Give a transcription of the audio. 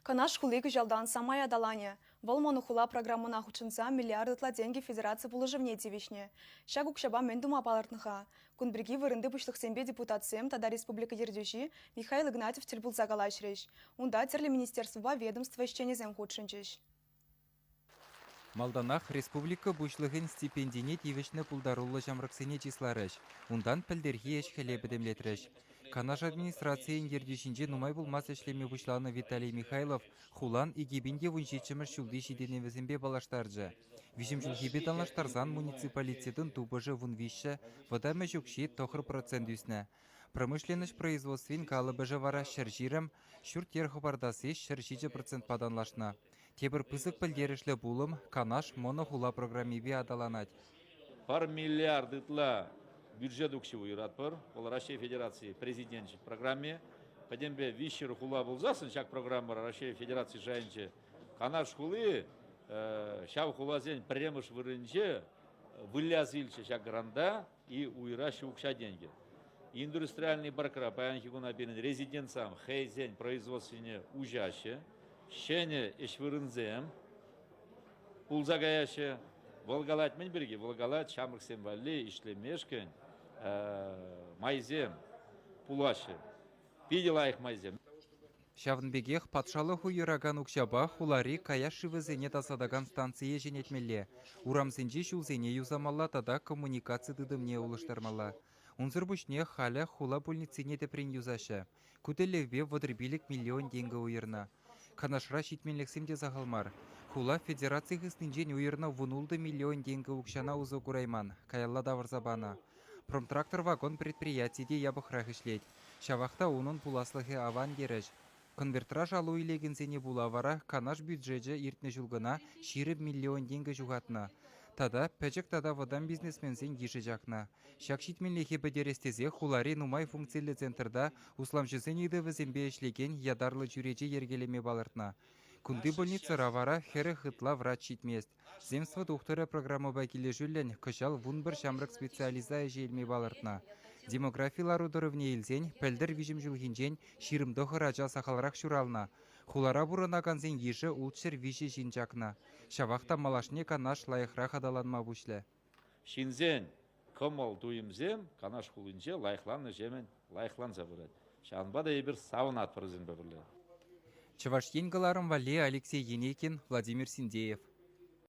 Канаш хули кӑҫалтан самай аталанӗ. Вӑл монохула программӑна хутшӑнса миллиард ытла тенкӗ федераци пулӑшӑвне тивӗҫнӗ. Ҫак укҫапа мӗн тума палӑртнӑ-ха? Кун пирки вырӑнти пуҫлӑхсемпе депутатсем тата республика ертӳҫи Михаил Игнатьев тӗл пулса калаҫрӗҫ. Унта тӗрлӗ министерствӑпа ведомство ӗҫченӗсем хутшӑнчӗҫ. Малтанах республика Пуҫлӑхӗн стипендине тивӗҫнӗ пултаруллӑ ҫамрӑксене чысларӗҫ, унтан пӗлтӗрхи ӗҫ-хӗле пӗтӗмлетрӗҫ. Канаш администрацийӗн ертӳҫинче нумай пулмасть ӗҫлеме пуҫланӑ Виталий Михайлов хулан 2017-мӗш ҫулти ҫитӗнӗвӗсемпе паллаштарчӗ. Виҫӗмҫулхипе танлаштарсан муниципалитетӑн тупӑшӗ 13, вӑтам ӗҫ укҫи 9% ӳснӗ. Промышленноҫ производствин калӑпӑшӗ вара 120, ҫурт-йӗр хӑпартасси 107 процентпа танлашнӑ. Тепӗр пысӑк пӗлтерӗшлӗ пулӑм Канаш монохула программипе аталанать. Пӗр миллиард ытла бюджет укҫи уйӑратпӑр. Вӑл Раҫҫей Федераци Президенчӗн программи. Пӗтӗмпе 300 хула пулсассӑн ҫак программӑра Раҫҫей Федераци шайӗнче Канаш хули ҫав хуласен пӗрремӗш вырӑнӗнче выляса илчӗ ҫак гранта и уйӑраҫҫӗ укҫа-тенкӗ. Индустриальный паркра паянхи куна пирӗн резидентсем хӑйсен производствине уҫаҫҫӗ. Ҫӗнӗ ӗҫ вырӑнсем пулса каяҫҫӗ. Вӑл калать мӗн пирки? Вӑл калать ҫамрӑксем валли ӗҫлемешкӗн майсем пулаҫҫӗ. Питӗ лайӑх майсем. Ҫавӑн пекех патшалӑх уйӑракан укҫапа хулари каяш шывӗсене тасатакан станцие ҫӗнетмелле, урамсенчи ҫулсене юсамалла тата коммуникаци тытӑмне улӑштармалла. Унсӑр пуҫне халӗ хула пульницине тӗпрен юсаҫҫӗ. Ку тӗллевпе 35 миллион тенкӗ уйӑрнӑ. Канашра ҫитменлӗхсем те сахал мар. Хула федераци хыснинчен уйӑрнӑ 16 миллион тенкӗ укҫана усӑ курайман, каялла тавӑрса панӑ. Промтрактор-вагон предприяти те япӑхрах ӗҫлет. Ҫавах та унӑн пуласлӑхӗ аван терӗҫ. Конвертра шалу илекенсене пула вара Канаш бюджечӗ иртнӗ ҫул кӑна 20 миллион тенкӗ ҫухатнӑ. Тата пӗчӗк тата вӑтам бизнесменсен йышӗ чакнӑ. Ҫак ҫитменлӗхе пӗтерес тесе хулари нумай функциллӗ центрта усламҫӑсен ыйтӑвӗсемпе ӗҫлекен ятарлӑ чӳрече йӗркелеме палӑртнӑ. Кунти больницӑра вара 40 ытла врач ҫитмест. Земство тухтӑрӗ программӑпа килӗшӳллӗн кӑҫал 11 ҫамрӑк специалиста ӗҫе илме палӑртнӑ. Демографи лару-тӑрӑвне илсен пӗлтӗр виҫӗмҫулхинчен 29 ача сахалрах ҫуралнӑ. Хулара пурӑнакансен йышӗ 603 ҫын чакнӑ. Ҫавах та малашне Канаш лайӑхрах аталанма пуҫлӗ. Ҫынсен кӑмӑл-туйӑмсем Канаш хулинче лайӑхланнӑҫемӗн лайӑхланса пырать. Ҫавӑнпа та эпир савӑнатпӑр вӗсемпе пӗрле. Чӑваш Ен кӑларӑм валли Алексей Енейкин, Владимир Синдеев.